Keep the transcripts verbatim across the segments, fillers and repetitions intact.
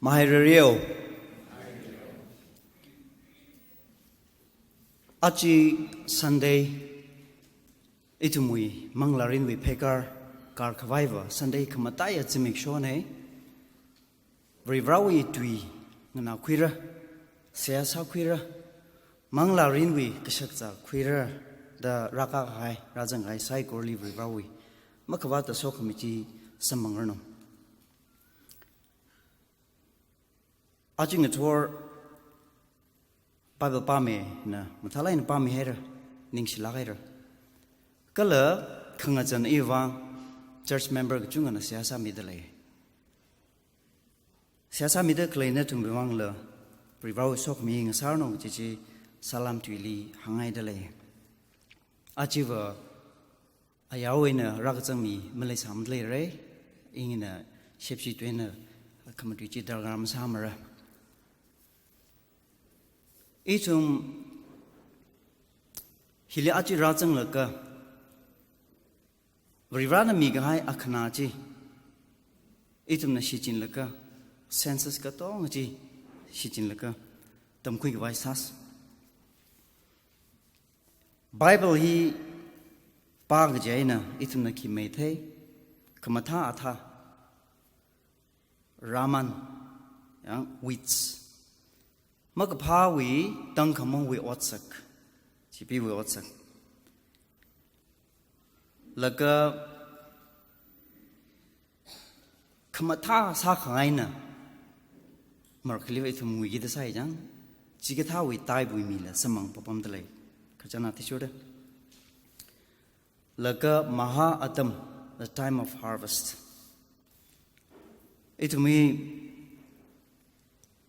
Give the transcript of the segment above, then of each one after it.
Mahairareo. Aja Sunday, ithumwui manglārinwui pheikar, karkhavaiva Sunday khamataiya zimikshonei. Varivarāwui tui nganākhuira, seihā sākhuira, manglārinwui kashakazā khuira da rākakahai, rāzanghai saikorali Varivarāwui makhavāta sokhami chi samphangranu. Aja ngathor Bible pāmina, mathālāk eina pāmihaira, ningshilāk haira. Kala khangazan iwui vang church member kachungkhana seihā sāmidalei. Seihā sāmida khalei nathumwui vangla Varivarāwui sokhami ngasāranu kaji chi salam tuili hānghaidalei. Ajava ayarwui eina rākazang mi maleisāmaleirei, ina shepshi tuina khamatui chi darkar masāmara. Ithum hili aja rāzanglaga, Varivarāna mikahai akhana chi ithumna shichinlaga, senses katonga chi shichinlaga, tamkhuikhavai sāsa. Bible hi pā kaji eina ithumna khi maithei, khamathā athā, Rāman, yang, weeds. Makaphāwui, tangkhamangwui otsak, chipeewui otsak. Laga khamathā sākhangaina, markhaliva ithum nguikida sai chang, chikathāwui type wui mila samphang papamdalei, khararchan athishurda. Laga maha atam, the time of harvest. Ithumwui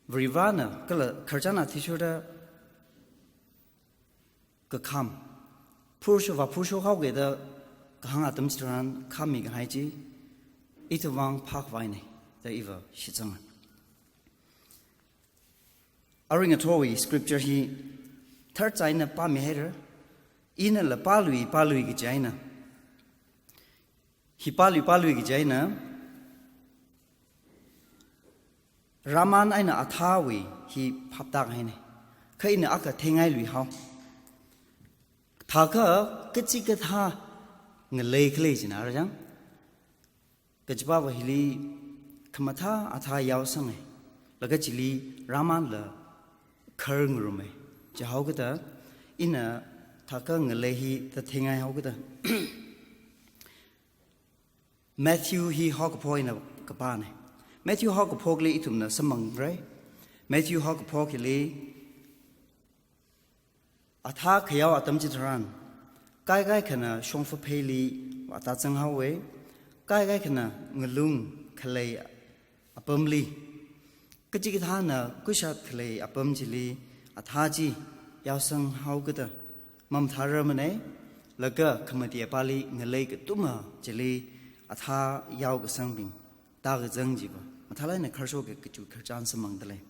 Varivarāna kala khararchan athishurda kakham, phursho vāphursho haokida kahāng atam chitharan khammikahai chi ithumwui vang phākhavainei da iva shitsanga. Arui ngathorwui scripture hi tharchā eina pāmihaira, inala pālui pālui kaji eina, hi pālui pālui kaji eina, Rāman eina athāwui hi phaptākahainei. Kha ina akha theingailui hao. Thākha kachikathā ngalei khalei china rāchang. Kachipāva hili khamathā athā yaosangei. Laga chili Rāmanla khar ngarumei. Chihaokida ina thākha ngalei hi ta theingai haokida. Matthew hi haokaphok eina kapānei. Matthew haokaphokli ithumna samphangrei. Matthew haokaphok hili athā khayao atam chitharan, kaikai khana shongfa pheili vātā zanghaowei, kaikai khana ngalung khalei apamli, kachikathāna kushat khalei apam chili athā chi yaosang haokida mamathārarmanei, laga khamati apāli ngalei katuma chili athā yaokasangbing tākazang chiva mathālāk eina khararshok kachi khararchan samphangdalei.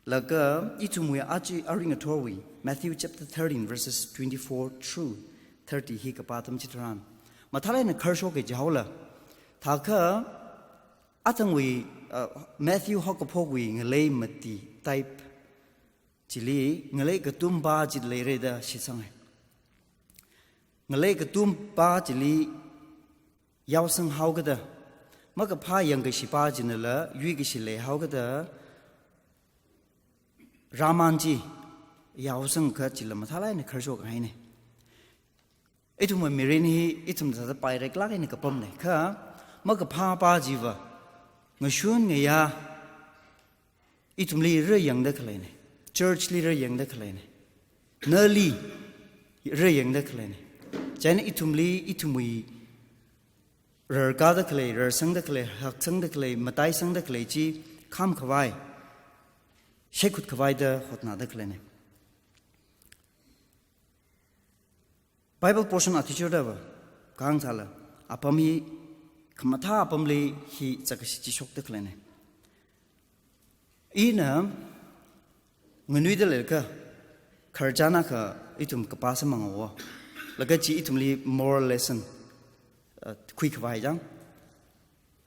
Laga ithumwui aja arui ngathorwui Matthew chapter thirteen verses twenty-four through thirty hi kapā atam chitharan, mathālāk eina khararshok kaji haola. Thākha athangwui, uh, Matthew haokaphokwui ngalei mati type chili ngalei katum pā chi leirei da shitsangei. Ngalei katum pā chili yaosang haokida, makaphā yangkashi pā chinala yuikashi leihaokida, Rāman chi yaosangkha chila mathālāk eina khararshok kahainei. Ithumwui mirin hi ithum thāda paireklāk eina kapamnei. Kha makaphā pā chiva ngashun ngayā ithumli rāyangda khaleinei. Church li rāyangda khaleinei. Nali rāyangda khaleinei. Chieina ithumli, ithumwui rarkāda khalei, rarsangda khalei, haksangda khalei, mataisangda khalei chi khamkhavai, shaikhutkhavai da hotnāda khaleinei. Bible portion athishurdava kahāng sāla, apam hi khamathā apamli hi zakkashi chi shokda khaleinei. Ina nganuida leilakha, khararchan akha ithum kapā samphanghaowa. Laga chi ithumli moral lesson, uh, khuikhavai chang.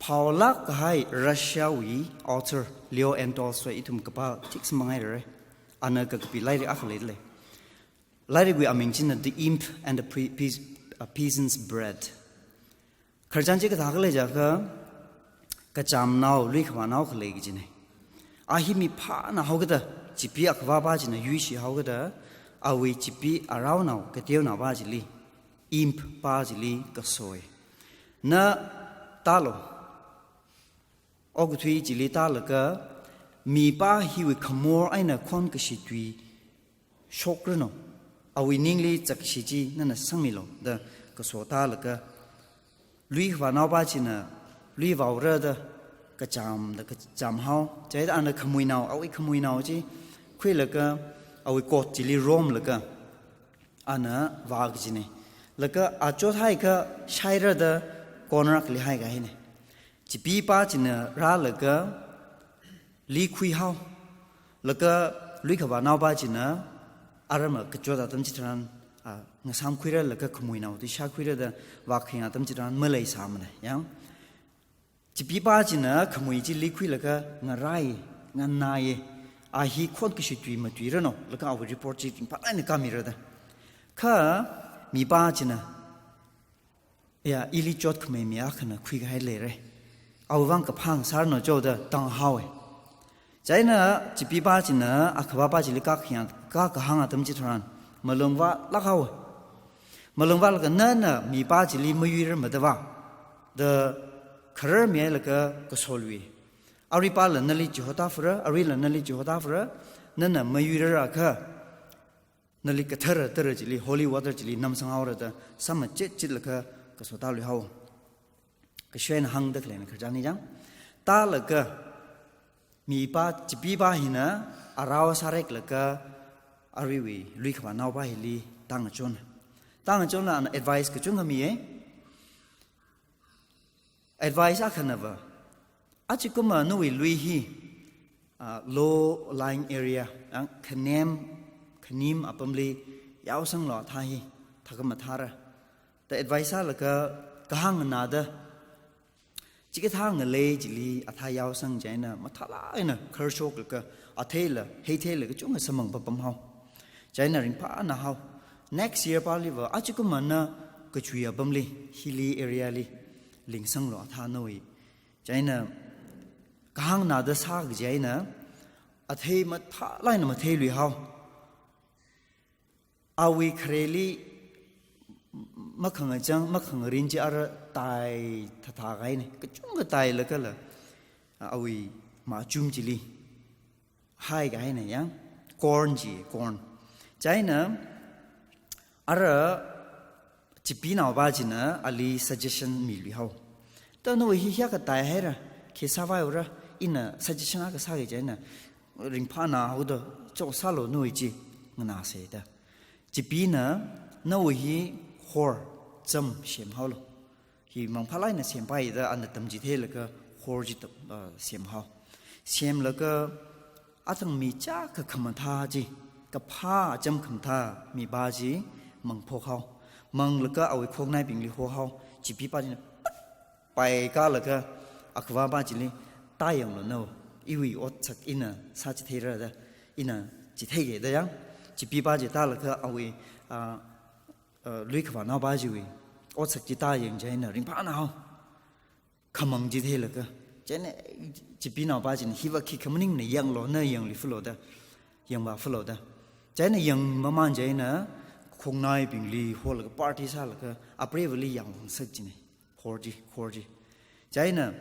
Phaolāk kahai Russiawui author Leo N. Tolstoy ithum kapā thik samphanghairare. Ana kakapi lairik akha leidalei. Lairikwui aming china The Imp and the Pre- Peas- uh, Peasant's Bread. Khararchan chi kathā khalei jiakha, kachamnao, lui khavānao khalei kajina. A hi mi phāna haokida, chipi akhavāpa china yuishi haokida, awui chipi araonao, kateonaopa chili, imp pa chili kasoi. Na tālo. Okathui chili tālaga, mipa hiwui khamor eina khon kashi tui shokrano. Awui ningli zakkashi chi nana sangmilo da kaso tālaga, lui khavānaopa china lui vaora da kacham da kacham hao. Chieina ana khamuinao, awui khamuinao chi khuilaga, awui coat chili romlaga, ana vā kajina. Laga a chothaiakha shaira da corner akhali haikahai ne. Chipipa china rālaga li khui hao. Laga lui khavānaopa china aram kachot atam chitharan, a, ngasam khuira laga khamuinao tui shākhuira da vākhayang atam chitharan maleisāmana, yang. Chipipa china khamui chi li khuilaga ngarai, nganai, a hi khon kashi tui matuirano, laga awui report chi ringphālāk eina kāmira da. Kha mipa china, ya, ili chotkhamei mi akhana khuikahai leira. Awui vang kaphā ngasārano cho da tānghaowa. Chieina chipipa china akhavāpa chili kākhayang, kākahāng atam chitharan, malung vālāk haowa. Malung vālaga nana mipa chili mayuirarmada vā da kharar mihailaga kaso lui. Aruipala nali chihoda fura, aruila nali chihoda fura, nana mayuirarākha, nali kathara tara chili, holy water chili namsang haora da, sāmachit chitlaga kaso tālui hao. Kashoina hāngda khaleina khararchan hi chang. Tālaga, mipa, chipipa hina arao sāreklaga, aruiwui lui khavānaopa hili tāngachon. Tāngachonla ana advice kachungkha miya. Advice akhanava, achikuma nawui lui hi, ah, low lying area, ang khanem, khanim apamli yaosanglo athā hi, thākha mathāra. Da advice sālaga kahāng nganāda, chikathā ngalei chili athā yaosang chieina, mathālāk eina kharshoklaga, atheila, heitheilaga chungkha samphang papam hao. Chieina ringphāna hao. Next year paliva, achikuma na kachui apamli, hilly area li, lingsanglo athā nawui. Chieina, kahāng nganāda sā kaji eina, athei mathālāk eina matheilui hao. Awui khareli makhangachang, makhangarin chi ara tai thathā kahaina. Kachungkha tailagala, awui machum chili hai kahaina yang, corn chi, corn. Chieina, ara chipinaopa china ali suggestion milui hao. Da nawui hi hiyākha taihaira, khi sāvaiura, ina suggestion akha sāki chieina, ringphāna haoda, cho sālo nawui chi, nganāsa da. Chipina, nawui hi hor, cham, semhaolo. Hi mangphālāk eina sempaida ana tamchitheilaga hor chi tam, ah, semhao. Semlaga athang mi chākha khamathā chi, kaphā acham khamathā mipa chi mangphokhao. Manglaga awui khongnaibingli hohao. Chipipa china paikālaga akhavāpa chili, tāyanglo nao. Iwui otsak ina sāchitheira da, ina chitheiki da yang. Chipipa chi tālaga awui, ah, uh, lui khavānaopa chiwui otsak chi tāyang chieina ringphāna hao. Khamang chi theilaga. Chieina chipinaopa china hiva khikha maningna yanglo, na yangluifulo da. Yangvāfulo da. Chieina yangmaman chieina khongnaibingli holaga party sālaga apreivali yangsak china. Hor chi, hor chi. Chieina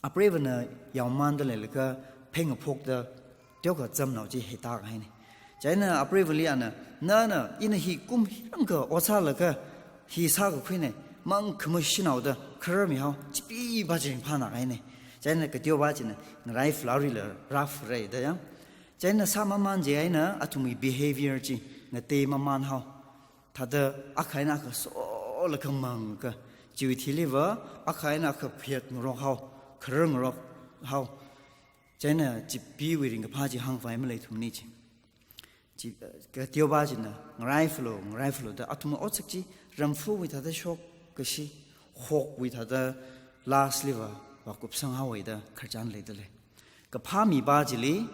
apreivana yaomanda leilaga phengphokda teokha chamnao chi heitā kahaina. Chieina apreivali ana, nana, ina hi kum hirangkha ot sālaga hi sākakhuina, mangkhamashinaoda kharar mihao, chipipa chi ringphāna kahaina. Chieina kateopa china, ngarai fla rila raf rai da yang. Chieina sāmaman chieina athumwui behavior chi ngateimaman hao. Thāda akha eina akha solaga mangakha, chiwui thiliva akha eina akha phayat ngarok hao, kharar ngarok hao. Chieina chipiwui ringkaphā chi hāngvai maleithumana chi. Chi, eh, kateopa china, ngaraifulo, ngaraifulo da athum otsak chi, ramfuwui thāda shokkashi, hokwui thāda last liva, vākupsang haowa da khararchan leidalei. Kaphā mipā chili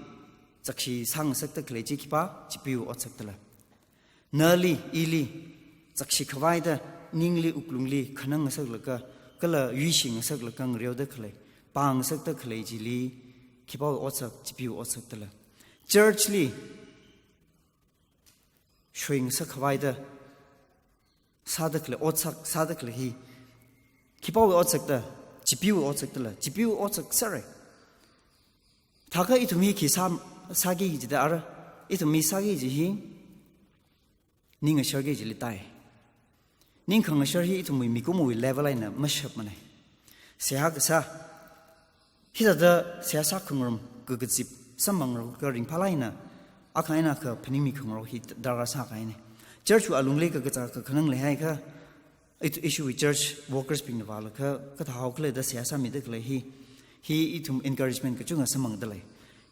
chakshi sāngasakda khalei chi khipā, chipeewui otsak dala. Nali, ili, chakshi khavai da, ningli, wuklungli, khanang ngasaklaga, kala yuishi ngasaklaga ngareoda khalei, pāngasakda khalei chili, khipāwui otsak, chipeewui otsak dala. Church li, shoingasak khavai da, sāda khalei, otsak, sāda khalei hi, khipāwui otsak da, chipeewui otsak dala, chipeewui otsak sāra. Thākha ithum hi khi sā, sāki jida ara, ithum hi sāki ji hi, ning ngasharki jili tai. Ning khangashar hi ithumwui mikumowui level eina mashapmanei. Seihā kasā, hithāda seihā sākhangarum, kakazip, samphanglaga ringphālāk eina, akha eina akha phaningmi khangarok hi darkar sākahainei. Church wui alungli kakazā kakhanang leihaiakha, it-, ishiwui church workers bingna vālaga, kathāhao khala da seihā sāmida khalei hi, hi ithum encouragement kachungkha samphangdalei.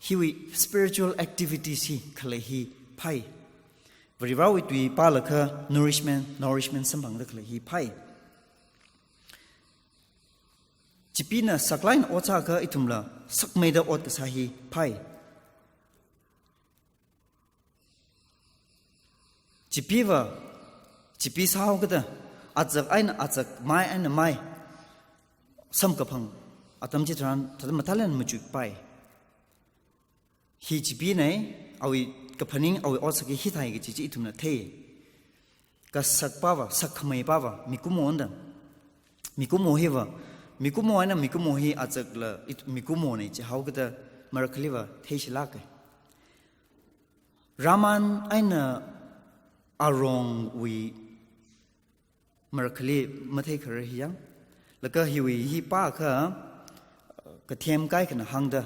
Hiwui spiritual activities hi khalei hi phai. Varivarāwui tui pālaga nourishment, nourishment samphangda khalei hi phai. Chipeena saklāk eina ot sāakha ithumla sakmeida ot kasā hi phai. Chipeeva, chipee sāhaokida, azak eina azak, mai eina mai, samkaphang atam chitharan, thāda mathālāk eina machuipai. Hi chipeenei, awui kaphaning, awui otsak hi hithāi kaji chi ithumna thei. Kasakpava, sakkhameipava, mikumo anda. Mikumo hiva, mikumo eina mikumo hi azakla, it-, mikumonei jihaokida, marakhaliva theishilāka. Raman eina arongwui marakhali matheikharar hi yang. Laga hiwui hi pāakha, kathem kaikhana hāngda,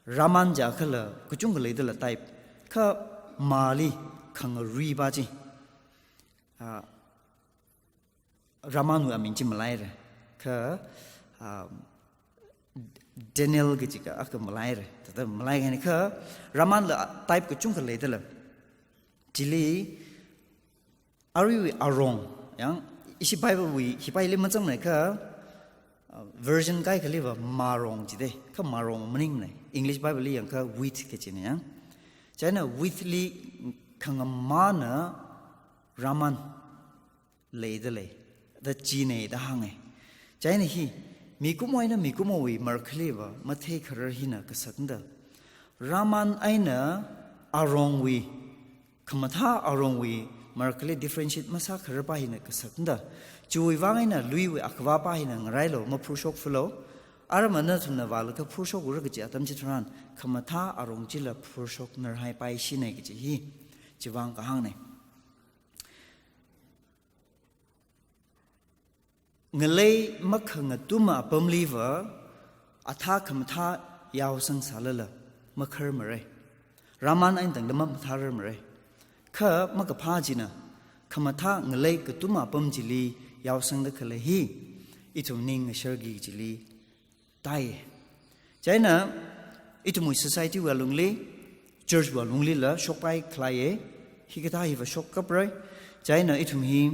Raman jiakhala kachungkha leidala type. Kha mali khangaruipa chi. Ah, Ramanwui aming chi malaira. Kha, ah, Daniel kaji akha malaira. Thāda malaihaina kha Ramanla type kachungkha leidala. Chili aruiwui arong, yang, ishi Bible wui hipaili mazangmana kha, uh, version kaikhaliva marong jidei, kha marong maningmanei. English Bible li yangakha wheat kajinei yang. Chieina wheat li khangamana Raman leidalei, da chinei da hānga. Chieina hi, mikumo eina mikumowui marakhaliva matheikharar hina kasaknada. Raman eina arongwui, khamathā arongwui marakhali differentiate masākhararpa hina kasaknada. Chiwui vang eina luiwui akhavāpa hina ngarailu, maphurshok phulu. Aram eina nathumna vālaga phurshokura kaji atam chitharan, khamathā arong chila phurshoknarhaipai shinei kaji hi, chivang kahāngnei. Ngalei makhangatuma apamliva, athā khamathā yaosang sālala, makharmarei. Raman eina tangda mamathārarmarei. Kha makaphā china, khamathā ngalei katuma apam chili yaosangda khalei hi, ithum ning ngasharki chili tai. Chieina, ithumwui society wui alungli, church wui alunglila, shokpai khalei, hikathā hiva shokkaprei. Chieina ithum hi,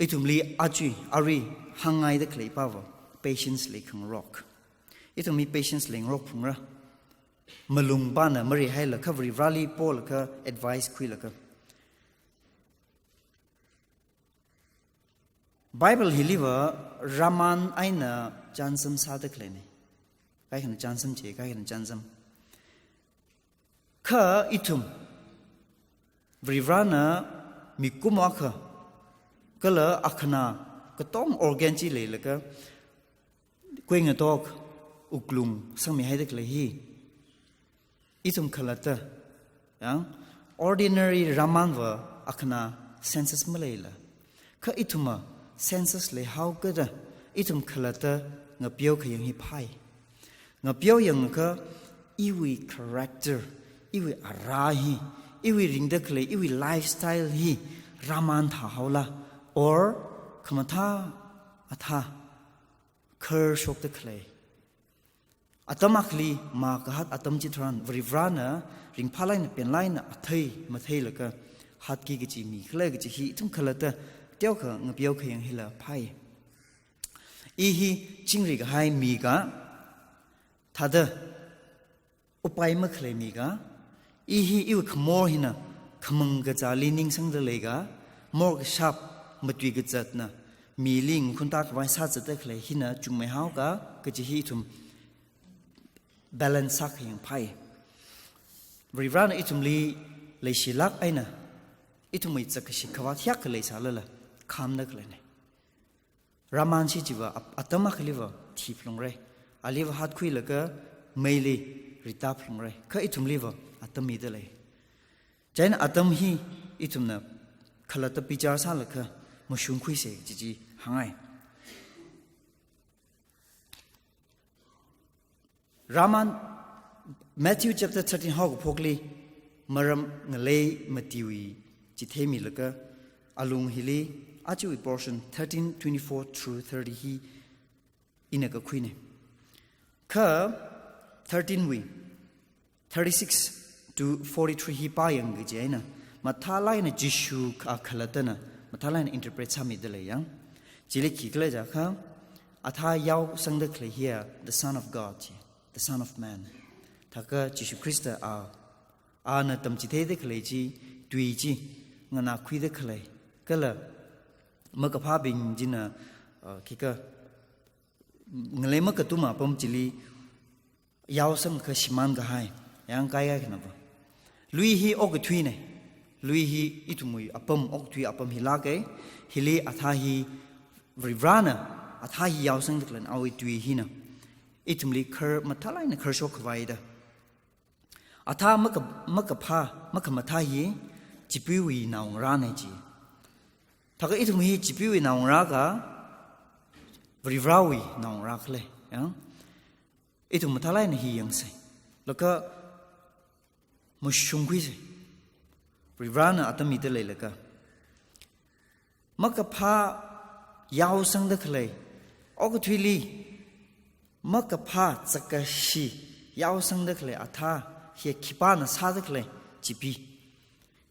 ithumli achui, arui, hāngngaida khaleipava, patience li khangarok. Ithum hi patience li ngarok phungra. Malungpana marihailaga Varivarāli polaga advice khuilaga. Bible hiliva Raman eina chānsam sāda khaleinei. Kaikhana chānsam chi, kaikhana chānsam. Kha ithum, Varivarāna mikumo akha, kala akhana katong organ chi leilaga, kuingatok, wuklung sangmihaida khalei hi. Ithum khalatta, yang, ordinary Ramanva akhana senses maleila. Kha ithumva senses leihaokida, ithum khalatta ngapeo khayang hi phai. Ngapeo yangakha iwui character, iwui ara hi, iwui ringda khalei, iwui lifestyle hi Raman thāhaola, or khamathā athā kharshokda khalei. Atam akhali makahat atam chitharan Varivarāna ringphālāk eina penlāk eina athei matheilaga hatki kaji mikhala kaji hi ithum khalatta teokha ngapeo khayang hila phai. I hi chingri kahai mi ka, thāda upai makhalei mi ka, i hi iwui khamor hina khamang kazāli ningsangda lei ka, morkashap matui kazatna mili ngakhuntā khavai sāzatda khalei hina chungmeihao ka, kaji hi ithum balance sākhayang phai. Varivarana ithumli leishilāk eina, ithumwui zakkashi khavāt hiyākha leisālala, khamda khaleina. Raman shi chiva ap-, atam akhaliva thiphalungra. Aliva hatkhuilaga meili rittāphalungra. Kha ithumliva atam mida lei. Chieina atam hi ithumna khalatta bichar sālaga mashungkhuisa kaji chi hāngngai. Raman, Matthew chapter thirteen haokaphokli maram ngalei matiwui chitheimilaga alung hili, ajawui portion thirteen twenty-four through thirty hi ina kakhuina. Kha thirteen wui thirty-six to forty-three hi pāyangki kaji eina, mathālāk eina Jishu kha khalattana mathālāk eina interpret sāmida lei yang. Chili khikhala jiakha, athā yaosangda khalei hiya the Son of God chi, the Son of Man. Thākha Jishu Khrista a, ana tamchitheida khalei chi, tui chi, nganākhuida khalei, kala makaphābing china, uh, khikha, ngalei makatuma apam chili yaosanglaga shimānkahai, yangkahai khanava. Lui hi okathuina, lui hi ithumwui apam, okathui apam hi lāka, hili athā hi Varivarana, athā hi yaosangda khaleina awui tui hina ithumli khar mathālāk eina kharshok khavai da. Athā maka-, makaphā, makhamathā hi Chipeewui naongarāna chi. Thākha ithum hi Chipeewui naongarā ka, Varivarawui naongarā khala, ya? Ithum mathālāk eina hi yangsa. Laga mashungkhuisa. Varivarana atam mida leilaga. Makaphā yaosangda khalei, okathuili makaphā zakkashi yaosangda khalei athā hi khipāna sāda khalei Chipee.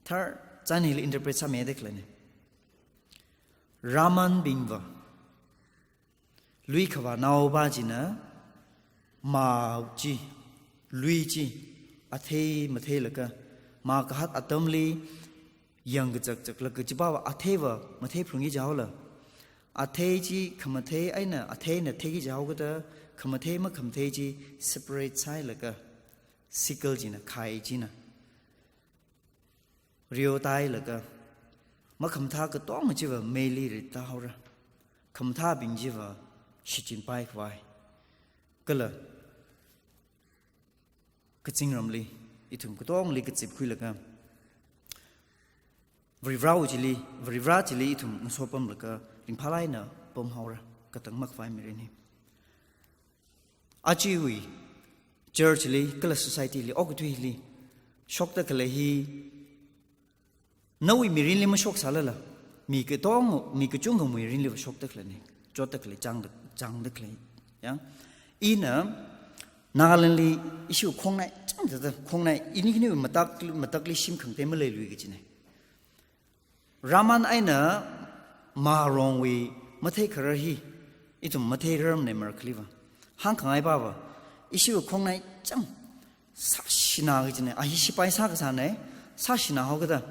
Thar chānhili interpret sāmida khaleina. Ramanbingva, lui khavānaopa china, mā chi, lui chi, athei matheilaga, mā kahat atamli yangkazakzaklaga chipāva atheiva matheiphalungki jihaola. Athei chi khamathei eina, atheina theiki jihaokada, khamathei makhamathei chi separate sāhailaga, sickle china, khai china. Reo tāhailaga, makhamathā katonga chiva meili rittāhaora. Khamathabing chiva shichinpai khavai. Kala kazingramli, ithum katongli kazipkhuilaga, Varivarā chili, Varivarā chili ithum ngasopamlaga, ringphālāk eina pamhaora, katang makhavai mirin hi. Ajawui church li, kala society li, okathuili shokda khalei hi, nawui mirinli mashoksālala, mi katong, mi kachungkhawui mirinliva shokda khaleina, chotda khalei, chāngda, chāngda khalei. Ya? Ina, Nagalandli ishiwui khongnai, chāngda, khongnai, ini khaniwui matak, matakli shim khangatei maleiluiki kajina. Raman eina mārongwui matheikharar hi, ithum matheirarmana marakhaliva. Hāngkhangaipava, ishiwui khongnai chāng, sāshina kajina, a hi sipai sākasāna, sāshina haokada,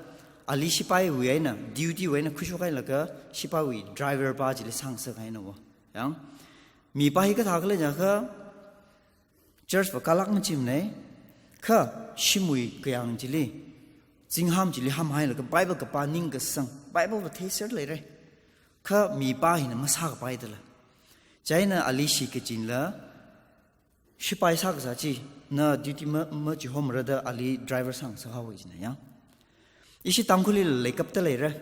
ali sipaiwui eina, duty wui eina khuishokhailaga, sipaiwui driver pa chili sāngasakhaina wo. Yang, mipa hi kathā khala jiakha, church va kalāk machimana, kha shimwui kayāng chili, zingham chili hamhailaga Bible kapā ningkasang, Bible va theiser leira. Kha mipa hina masākapai dala. Chieina ali shikachinla, sipai sākasā chi, na duty ma, machihomarada ali driver sāngasakhaowa kajina ya. Ishi Tangkhulli leikapta leira.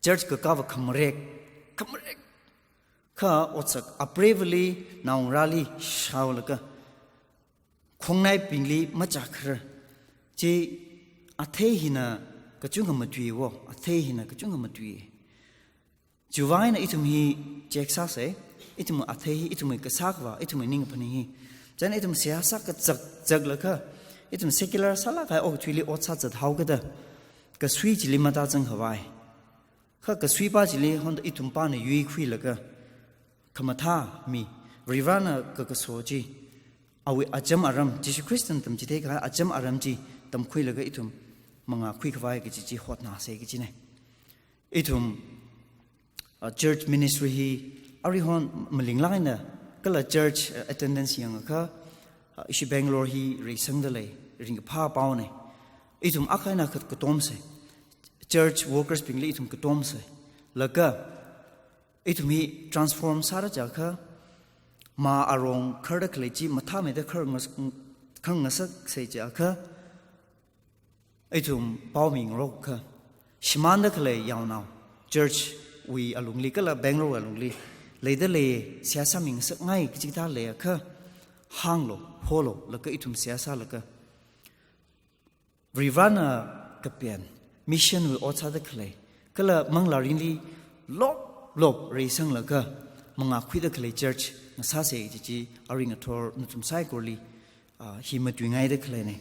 Church kakāva khamarek, khamarek. Kha otsak apreivali, naongarāli shaolaga, khongnaibingli machākharar. Chi athei hina kachungkha matui wo, athei hina kachungkha matui. Chiwuivang eina ithum hi check sāsa, ithum athei hi, ithum kasā khavā, ithum ningphaning hi. Chieina ithum seihā sākazak zaklaga, ithum secular sālāk kahai okathuili ot sāzat haokada, kasui chili matāzang khavai. Kha kasuipa chili honda ithumpana yuikhuilaga, khamathā mi, Varivarana kakaso chi, awui acham aram, Jishu Khristana tamchithei kahai acham aram chi tamkhuilaga ithum mangākhui khavai kaji chi hotnāsa kajina. Ithum, uh, church ministry hi aruihon malinglāk eina kala church, uh, attendance yangakha, uh, ishi Bangalore hi reisangda lei, ringkaphā paona. Ithum akha eina akha katomsa. Church workers bingli ithum katomsa. Laga ithum hi transform sāra jiakha, ma arong kharda khalei chi mathāmeida khar ngas-, khar ngasaksei jiakha, ithum paomi ngarokakha, shimānda khalei yaonao, church wui alungli kala Bangalore alungli leida lei, seihā sāmi ngasakngai kaji kathā leiakha, hānglu, holu, laga ithum seihā sālaga, Varivarana kapian, mission wui ot sāda khalei, kala manglārinli lop lop reisanglaga mangākhuida khalei church ngasāsa kaji chi arui ngathor nathum saikorali, ah, hi matuingaida khaleina.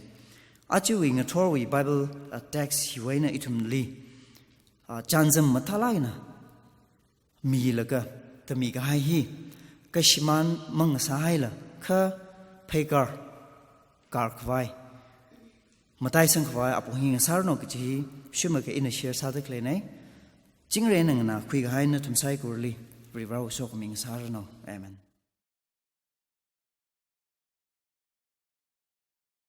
Ajawui ngathorwui Bible, ah, text hiwui eina ithumli, ah, chānjam mathālāk eina milaga, tami kahai hi, kashimān mangasāhaila, kha pheikar, kar khavai, mataisang khavai apong hi ngasāranu kaji hi, shimākha ina share sāda khaleina. Chingri eina nganākhui kahai nathum saikorali, Varivarawui sokhami ngasāranu. Amen.